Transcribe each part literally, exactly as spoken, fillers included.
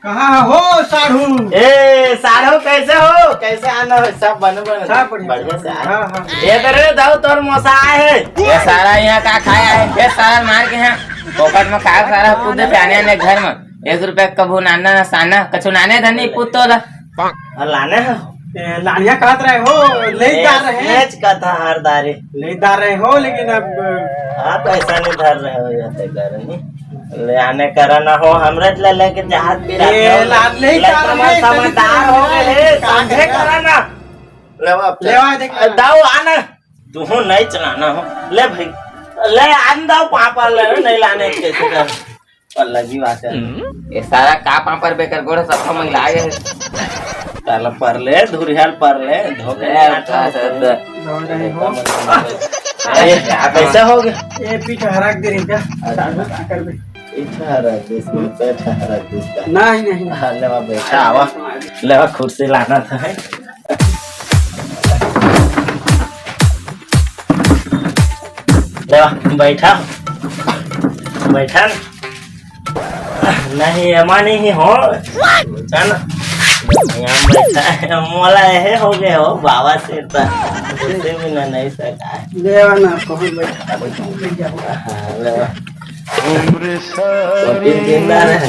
कहाँ हो साढ़ू? ए साढ़ू, कैसे हो? कैसे आना हो? सब बने बने? सब बढ़िया, बढ़िया सब से बढ़िया। आए। हाँ, हाँ। ये तो रे दाऊ, तोर मोसा आए है। ये सारा यहाँ का खाया है? ये सारा मार के यहाँ फोकट में खाया सारा, तू दे आने आने घर में। एक रुपया कभू नाना ना साना, कछु नाने धनी पूत तोला। अरे लाने हो? ए, लानिया कहत रहे हो, ले ए, जा रहे हैं। स्नेच कथा हर दारी। ले जा रहे हो, लेकिन अब आप पैसा नहीं धर रहे हो, ये तो कर नहीं। ले आने करा ना हो, हमरे ले लेके जहाज पिरा ए, दो। ला-, ले जा लड़का रहे हैं, समझदार हो गए, ले समझे जा। करा ना। ले बाप, ले आ, देख। दाऊ आना। तू हो नहीं चलाना हो। ले भाई, ले आन दाऊ, पापा ले, नहीं लाने कैसे कर। अलग ही बात है। ये सारा का पापड़ बेकर गोड़ सब तो मंगला गए। साला परले, धुरिहाल परले, धोखे ले, नहीं आता है। दो रहे हो। ए, आप ऐसा हो गया? ये पीठ हरक दे रही क्या? साधु का कर दे। पीठ हरक दे, इसमें पीठ हरक दे इसका। नहीं, नहीं। हाँ, ले वहाँ बैठा, आवा। ले वहाँ कुर्सी लाना था। ले वहाँ बैठा। बैठा ना। नहीं, एमा नहीं हो। है ना? यहाँ बैठा है, मोला यही हो गए हो, बाबा से तो कुर्सी भी ना नहीं सका है। ले आ ना, कौन बैठा, बैठा, बैठ जाओ। हाँ, ले आ। उम्र सारी। जिंदा रहे।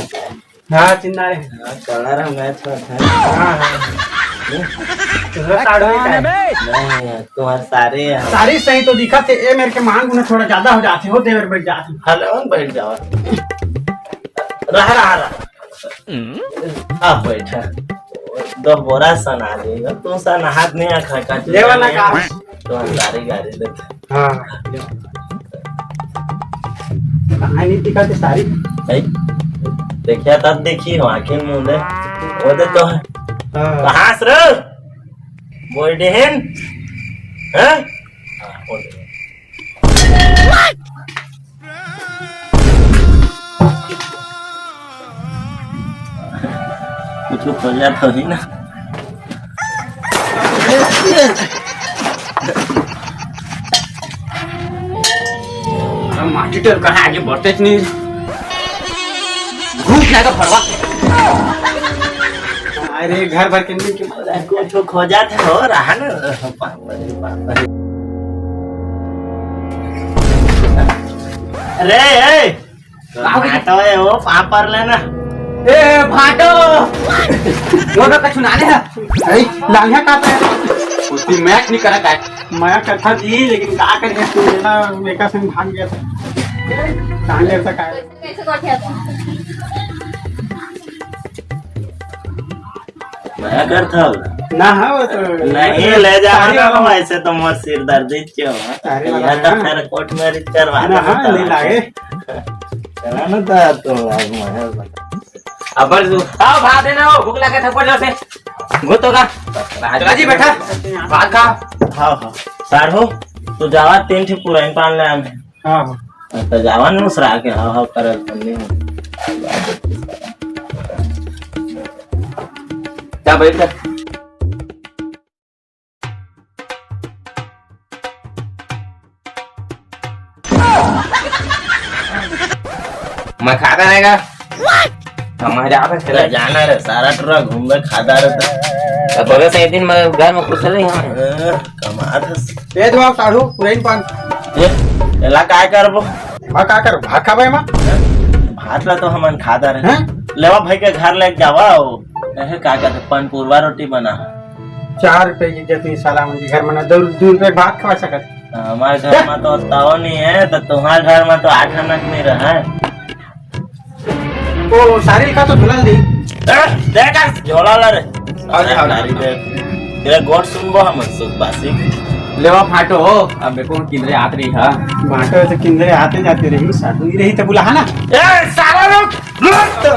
हाँ, चिन्ना रहे। हाँ, कलर हम मैच करते हैं। हाँ, हाँ। तुम्हारा साढ़ू ही का है? नहीं, तुम्हारे सारे हैं। सारी सही तो दिखत हे, ए मेरे के मांग उन्हें थोड़ा ज्यादा हो जाते हो, देवर बैठ जाते हो। हेलो, बैठ जाओ। रहा, रहा, रहा। आ, बैठा। दो बोरा सना देगा। तू सा नहात नहीं आ, खा, खा, लेवा ना का? तो हम सारी गाड़ी देते। हाँ। कहाँ नहीं दिखा थे सारी? भाई, देखिया तब देखी हो, आंखें मुंह दे। वो दे तो है। हाँ। कहाँ से रे? बोल दे हैं? हैं? हाँ, बोल दे। कुछ खोजा तो ही ना। माटी टेर कहाँ आगे बढ़ते नहीं। घूस जाएगा भरवा। अरे घर भर के नहीं क्यों? कुछ खोजा था हो रहा ना। अरे, ए, का हो गया? भाटो है वो, पापड़ लेना। ए, भाटो! वो तो कछु नाने है। अरे, लांघा का पे? उसकी मैच नहीं करा का। मैं कथा जी, लेकिन का करें, तू ना मेका संग भाग गया था। कहाँ गया था, का? कैसे गोठिया था? मैं करता हूँ। ना, हाँ, वो तो नहीं, ले जाओ सारी ना, वाला। वैसे तो मोर सिर दर्द ही क्यों है? सारी वाला यह तो ना। फिर कोर्ट मैरिज करवा ना, दो, हाँ, तो ले लागे। चला ना, तो, तो अब मैं बता। अब बस, आओ, भात देना हो, भूख लगे, थप्पड़ से। गो तो का? राजी बैठा, भात खा। हाँ, हाँ। साढ़ू, तू जावा, तीन ठे पुराइन पान ले आने। हाँ, हाँ। त जावन मुसरा के, हाँ, हाँ, करत बन्नी हो। जा बैठ जा। मैं खाता रहेगा। हम जाता चला चला। जाना रे, सारा टुरा घूमबे, खाता रहता। अब बगल से एक दिन मैं घर में कुछ नहीं है। ए, कमात हस। ए, दो आप साढ़ू, पुरैन पान। ए, एला काय करबो? भात का कर, भात खाबे मा? भात ला तो हमन खाता रहे। हैं? लेवा भाई के घर लेके जावा, ओ, एहे का कहते, पनपुरवा रोटी बना। चार रुपए की इज्जत नहीं साला, उनके घर में ना दो, दो रुपए भात खवा सकत। हमारे घर में तो ताव नहीं है, तो तुम्हारे घर में तो आठ आना नहीं रहा है। ओ, सारी का तो झोला दे। ए, दे का झोला ला रे। अरे, अरे, अरे। गाड़ी दे। तेरा गोट सुनबो हम सुख बासी। लेवा फाटो हो, अब देखो किंदरे आत रही है। बाटो तो किंदरे आते जाते रही, साधु ही रही तो बुला है ना। ए, साला रुक, रुक तो।